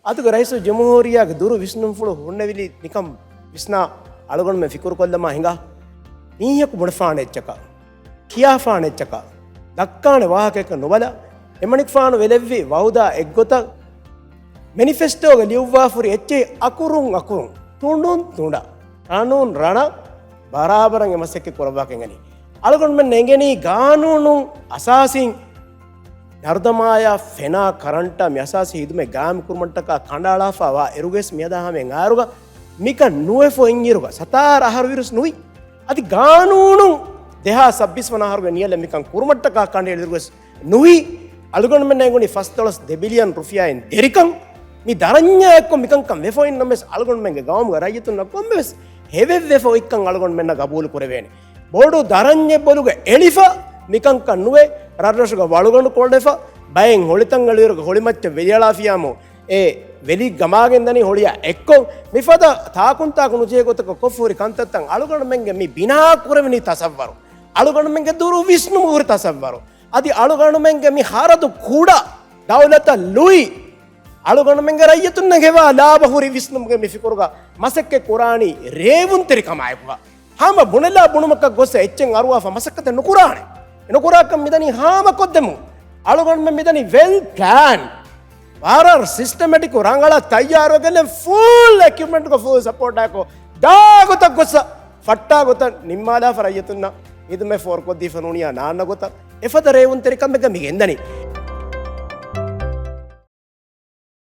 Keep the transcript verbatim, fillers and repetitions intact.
އަދުގެ ރައީސުލްޖުމްހޫރިއްޔާގެ ދުރު ވިސްނުންފުޅު ހުންނެވިލި ނިކަން ވިސްނާ އަޅުގަނޑުމެން ފިކުރުކޮށްލަމާ ހިނގާ، މީހަކު ބުނެފާނެ އެއްޗަކަށް، ކިޔާފާނެ އެއްޗަކަށް، ދައްކާނެ ވާހަކައަކަށް ނުބަލާ، އެމަނިކުފާނު ވެލެއްވި ވައުދާ އެއްގޮތަށް، މެނިފެސްޓޯގަ ލިޔުއްވާފުރި އެއްޗެއް އަކުރުން އަކުރުން، ތުނޑުން ތުނޑަށް، ރަނުން ރަނަށް ބަރާބަރަށް އެ މަސައްކަތް ކުރައްވާކަށް އެނގެނީ. އަޅުގަނޑުމެން އެނގެނީ ގާނޫނު އަސާސީން ނަރުދަމާޔާ ފެނާ ކަރަންޓާ މި އަސާސީ ހިދުމަތް ގާއިމްކުރުމަށްޓަކާ ކަނޑައަޅާފަ ވާ އިރުގައިސް މިއަދާ ހަމައަށް އައިރުގަ މިކަން ނުވެފަ އިންއިރުގަ ސަތާރަ އަހަރު ވިރުސް ނުވި. އަދި ގާނޫނުން ދެހާސް ސައްބީސް ވަނަ އަހަރުގެ ނިޔަލަށް މިކަން ކުރުމަށްޓަކާ ކަނޑައެޅިއިރުގަސް ނުވި. އަޅުގަނޑުމެންނަށް އެނގުނީ ފަސްދޮޅަސް ދެ ބިލިއަން ރުފިޔާއިން ދެރިކަން. މި ދަރަންޏާ އެއްކޮށް މިކަންކަން ވެފަ އިންނަމެސް އަޅުގަނޑުމެންގެ ގައުމުގެ ރައްޔިތުންނަށް ކޮންމެވެސް ހެވެއްވެފަ އޮތްކަން އަޅުގަނޑުމެންނަށް ގަބޫލު ކުރެވޭނެ. ބޮޑު ދަރަންޏެއް ބޮލުގަ އެޅިފަ މިކަންކަން ނުވެ، ރަށްރަށުގަ ވަޅުގަނޑު ކޮޅެފަ، ބައެއް ހޮޅިތައް އެޅިއިރުގަ ހޮޅިމައްޗަށް ވެލިއަޅާފިޔާމު، އެ ވެލި ގަމާގެން ދަނީ ހޮޅިއާ އެއްކޮށް، މިފަދަ ތާކުންތާކު ނުޖެހޭ ގޮތަކަށް ކޮށްފަ ހުރި ކަންތައްތައް އަޅުގަނޑުމެންގެ މި ބިނާ ކުރެވެނީ ތަސައްވަރު. އަޅުގަނޑުމެންގެ ދުރު ވިސްނުމުގަ ހުރި ތަސައްވަރު. އަދި އަޅުގަނޑުމެންގެ މި ހަރަދު ކުޑަ ދައުލަތަށް ލުއި، އަޅުގަނޑުމެންގެ ރައްޔިތުންނަށް ހެވާ ލާބަ ހުރި ވިސްނުމުގެ މި ފިކުރުގަ މަސައްކަތް ކުރާނީ ރޭވުންތެރިކަމާއެކުގަ. ހަމަ ބުނެލާ ބުނުމަކަށް ގޮސް އެއްޗެއް އަރުވާފަ މަސައްކަތެއް ނުކުރާނެ. ނުކުރާކަން މިދަނީ ހާމަކޮށްދެމުން. އަޅުގަނޑުމެން މިދަނީ ވެލް ޕްލޭން. ވަރަށް ސިސްޓަމެޓިކު ރަނގަޅަށް ތައްޔާރުވެގެން ފުލް އެކިޕްމަންޓްގަ ފުލް ސަޕޯޓާއެކު ދާ ގޮތަށް ގޮސް ފައްޓާ ގޮތަށް ނިންމާލާފަ ރައްޔިތުންނަށް ހިދުމަތް ފޯރުކޮށްދީފަ ނޫނިޔާ ނާންނަ ގޮތަށް އެފަދަ ރޭވުންތެރިކަމެއްގަ މި ގެންދަނީ.